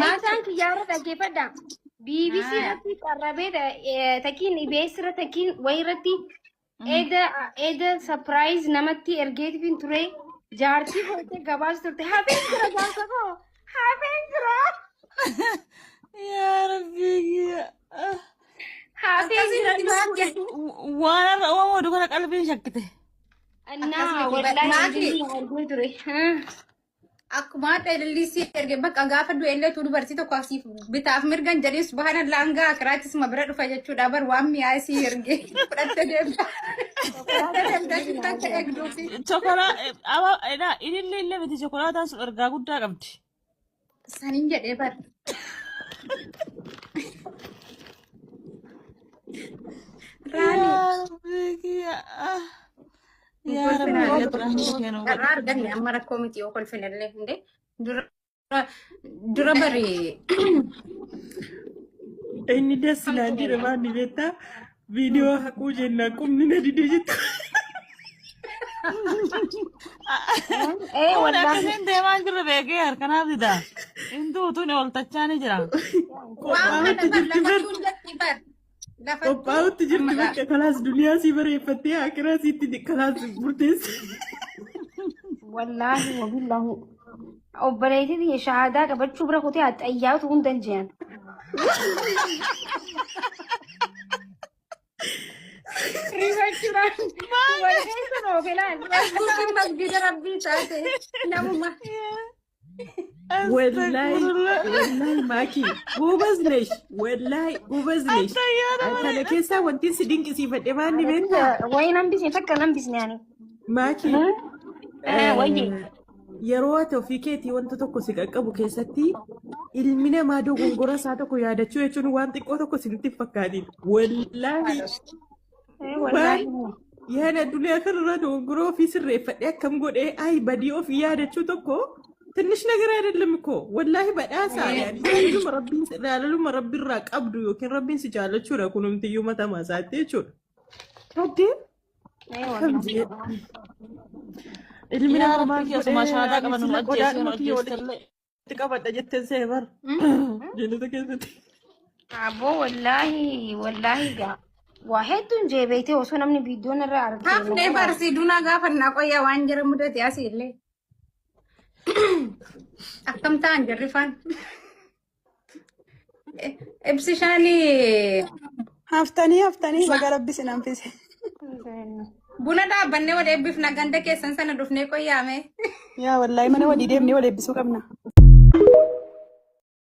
Maaki. Ibsaan kiyyaarra dhaggeeffadha. BBC Haa. irratti qarrabee takkiin EBS irra takkiin wayii irratti eeda eeda surprise namatti ergeetiin ture. Jaartii hootee gabaas turte. Hafeen jira jaarsa koo. Hafeen jira. Yaa Rabbii kiyya. Hafeen Akkasii jira. miti maaki. Waan har'a uumamu oduu kana qalbiin shakkite. Annaa Akkas miti wallaahi maaki. inni argee ture. Akkuma haadha ilillii si erge bakka gaafa du'e illee utuu dubartii tokko asiif bitaaf mirgan jedhee subhaanallah hanga akiraatti suma bira dhufa jechuudha bar waan mi'aa si erge fudhattee deemta. Fudhattee deemta sitti akka eegduufi. Chokolaa aba edha ilillee illee miti chokolaataan sun ergaa guddaa qabdi. Saniin jedhee bar. Raani. Yaa Rabbii kiyya. Hin Yaa Rabbi kolfinaa kiyya rahmata kee nuu godhi. Carraa arganne amma rakkoo miti yoo kolfinellee hundee dura dura bari Inni das naan jedhe maal ni beektaa? Viidiyoo haquu jennaan qubni na dide jettu. Ee Kun wallaahi. akkasiin deemaa hin jirre beekee harkanaaf dida. Hin duutu ni oltachaa ni jira. waan Qophaa'utti kana bar jirti bar. lafattuu hin jetti bar lafattuu Qophaa'utti jirti amma bakka kalaas duniyaa sii bareeffattee akiraa siitti kalaas murteessi. Wallaahi wabillaahi. Obboleettii tiyya shahaadaa qabachuu bira kutee haxxayyaatu hunda hin jean. Rifachuudhaan wal keessa noofe laal. Facebookiin masgiida rabbii taate namuma Wallahi wallahi maaki goobaz nesh wallahi goobaz nesh. Kana keessaa wanti si dinqisiifadhe maal ni beektaa? Wayi nan bisne takka nan bisne ani. Maaki Wayyi. yeroo ati ofii keetii wanta tokko si qaqqabu keessatti ilmi namaa dogongora isaa tokko yaadachuu jechuun waan xiqqoo tokko isinitti hin fakkaatin. Wallaahi Wallaahi. yaada addunyaa kanarraa dogongora ofii sirreeffadhee akkam godhee ay badii ofii yaadachuu tokko ትንሽ ነገር አይደለም እኮ ወላሂ badhaasa yaani jaalaluma rabbiin jaalaluma rabbiirraa qabdu yookiin rabbiin si jaalachuudha kunumtiyyuu mataa isaatti jechuudha. Addee akkam jee ilmi Yaa namaa Rabbi maal kiyya osuma godhee shahaadaa ani qaban nu sila ajjeesee nu qodaadhuma kiyya ajjeeste illee. walitti qabadha jetteen see bar jannata keessatti. Aboo wallaahi wallaahi gaa. Waa hedduun jee beektee osoo namni viidiyoon irra argee. hafnee barsii dunaa gaafannaa qoyyaa waan jara mudate asii illee akkam ta'an jarri faan ibsishaanii Haftanii haftanii baga rabbi isin hanfise. Buna dhaabbannee wal eebbifna ganda keessan sana dhufnee qoyyaame. Yaa wallaahi mana walii deemnee wal eebbisuu qabna.